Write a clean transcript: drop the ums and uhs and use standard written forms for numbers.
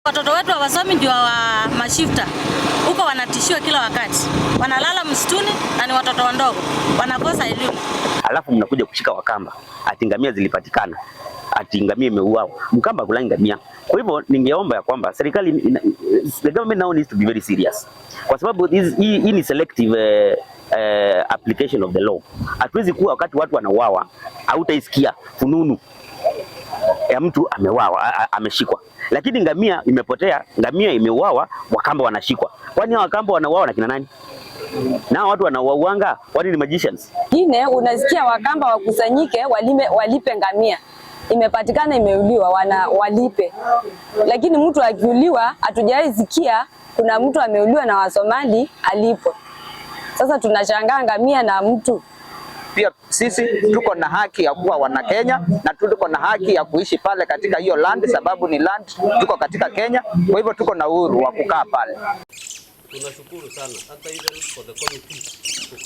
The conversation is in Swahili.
Watoto wetu hawasomi ndio wa mashifta huko, wanatishiwa kila wakati, wanalala msituni na ni watoto wadogo, wanakosa elimu. Alafu mnakuja kushika Wakamba ati ngamia zilipatikana, ati ngamia imeuawa. Mkamba kula ngamia. Kwa hivyo ningeomba ya kwamba serikali, the government now needs to be very serious, kwa sababu hii ni selective application of the law. Hatuwezi kuwa wakati watu wanauawa hautaisikia fununu ya mtu ameuawa, ameshikwa, lakini ngamia imepotea, ngamia imeuawa, Wakamba wanashikwa. Kwani hao Wakamba wanauawa na kina nani? Na watu wanauauanga kwani ni magicians? Ingine unasikia Wakamba wakusanyike walime, walipe ngamia imepatikana imeuliwa, wana walipe, lakini mtu akiuliwa hatujawahi sikia kuna mtu ameuliwa na Wasomali alipwe. Sasa tunashangaa ngamia na mtu. Pia sisi tuko na haki ya kuwa wana Kenya na tuko na haki ya kuishi pale katika hiyo land, sababu ni land, tuko katika Kenya. Kwa hivyo tuko na uhuru wa kukaa pale. Tunashukuru sana hata even for the committee.